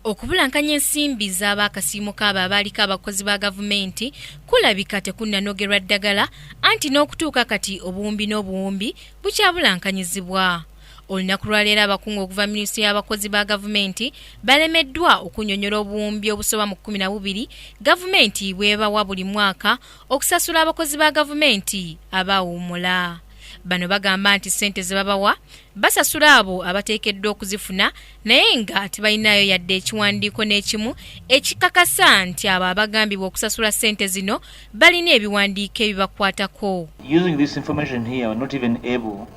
Okubulankanya ensimbi z'abaakasiimo k'abo abaaliko abakozi ba gavumenti kulabika tekunnanogerwa ddagala, anti n'okutuuka kati obuwumbi n'obuwumbi bukyabulankanyizibwa. Olunaku lwaleero abakungu okuva minisitule y'abakozi ba gavumenti balemeddwa okunnyonnyola obuwumbi obusoba mu 12 gavumenti bw'ebawa buli mwaka okusasula abakozi ba gavumenti abaawummula. Bano bagamba nti ssente ze babawa basasula abo abateekeddwa okuzifuna, naye nga tebalinayo yadde ekiwandiiko n'ekimu ekikakasa nti abo abagambibwa okusasula ssente zino balina ebiwandiiko ebibakwatako. Using this information here, we're not even able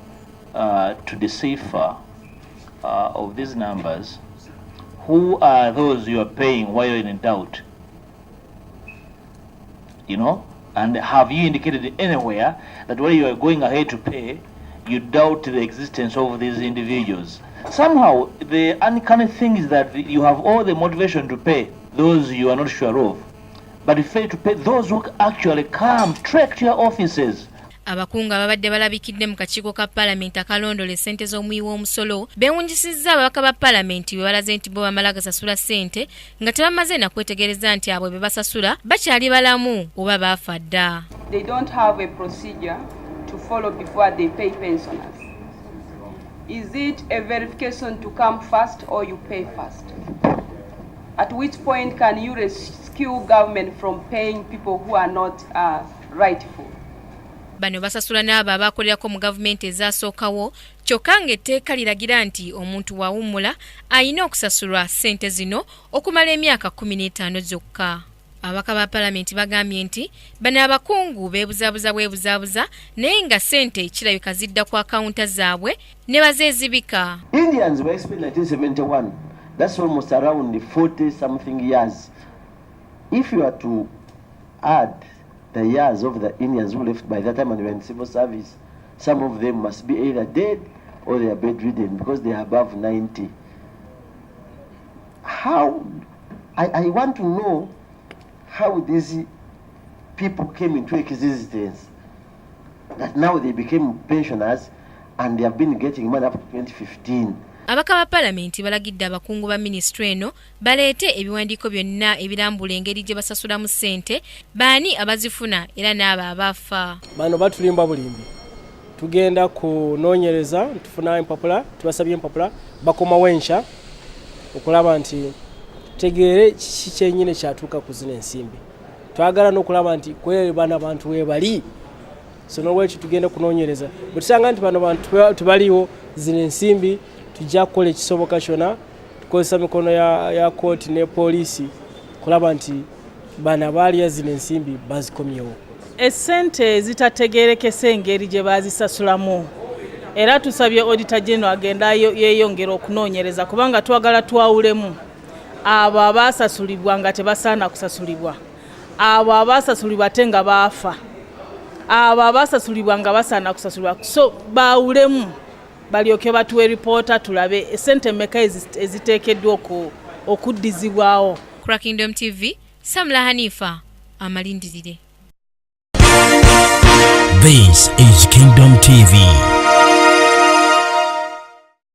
to decipher of these numbers who are those you are paying while you're in doubt. And have you indicated anywhere that when you are going ahead to pay, you doubt the existence of these individuals? Somehow, the uncanny thing is that you have all the motivation to pay those you are not sure of, but you fail to pay those who actually come, trek to your offices. Abakungu ababadde balabikidde mu kakiiko ka paalamenti akalondola essente z'omuwi w'omusolo beewunyisizza ababaka ba paalamenti bwe balaze nti bo bamala gasasula ssente nga tebamaze na kwetegereza nti abo be basasula bakyali balamu oba baafa dda. They don't have a procedure to follow before they pay pensioners. Is it a verification to come first or you pay first? At which point can you rescue government from paying people who are not rightful? Bano basasula n'abo abakolerako mu gavumenti ezasookawo, kyokka ng'etteeka liragira nti omuntu wawummula alina okusasulwa ssente zino okumala emyaka 15 zokka. Ababaka ba paalamenti bagambye nti bano abakungu beebuzaabuza bwebuzaabuza, naye nga ssente kirabika zidda ku akawunta zaabwe ne bazeezibika. Indians were expelled in 1971. That's almost around 40 something years. If you are to add the years of the Indians who left by that time and were in civil service, some of them must be either dead or they are bedridden because they are above 90. How, I want to know how these people came into existence, that now they became pensioners and they have been getting money up to 2015. Ababaka ba paalamenti balagidde abakungu ba minisitule eno baleete ebiwandiiko byonna ebirambula engeri gye basasulamu ssente, baani abazifuna era n'abo abafa. Bano batulimba bulimbi. Tugenda kunoonyereza, tufuna empapula, tubasabye empapula, bakomawo enkya okulaba nti tutegeere kiki kyenyini kyatuuka ku zino ensimbi. Twagala n'okulaba nti kweri bano abantu webali. So nolwekyo tugenda kunoonyereza. Bwe tusanga nti bano bantu tebaliwo, zino ensimbi tujja kukola ekisoboka kyonna, tukozesa mikono ya kooti ne poliisi kulaba nti bano abaalya zino ensimbi bazikomyewo. Essente ezitategerekese engeri gye bazisasulamu, era tusabye Auditor General agenda yeeyongera okunoonyereza, kubanga twagala twawulemu abo abaasasulibwa nga tebasaana kusasulibwa, abo abaasasulibwa ate nga baafa, abo abaasasulibwa nga basaana kusasulibwa. So baawulemu balyoke batuwe ripoota, tulabe esente mmeka eziteekeddwa okuddizibwawo. Ku Kingdom TV, Samula Hanifa amalindirire. This is Kingdom TV.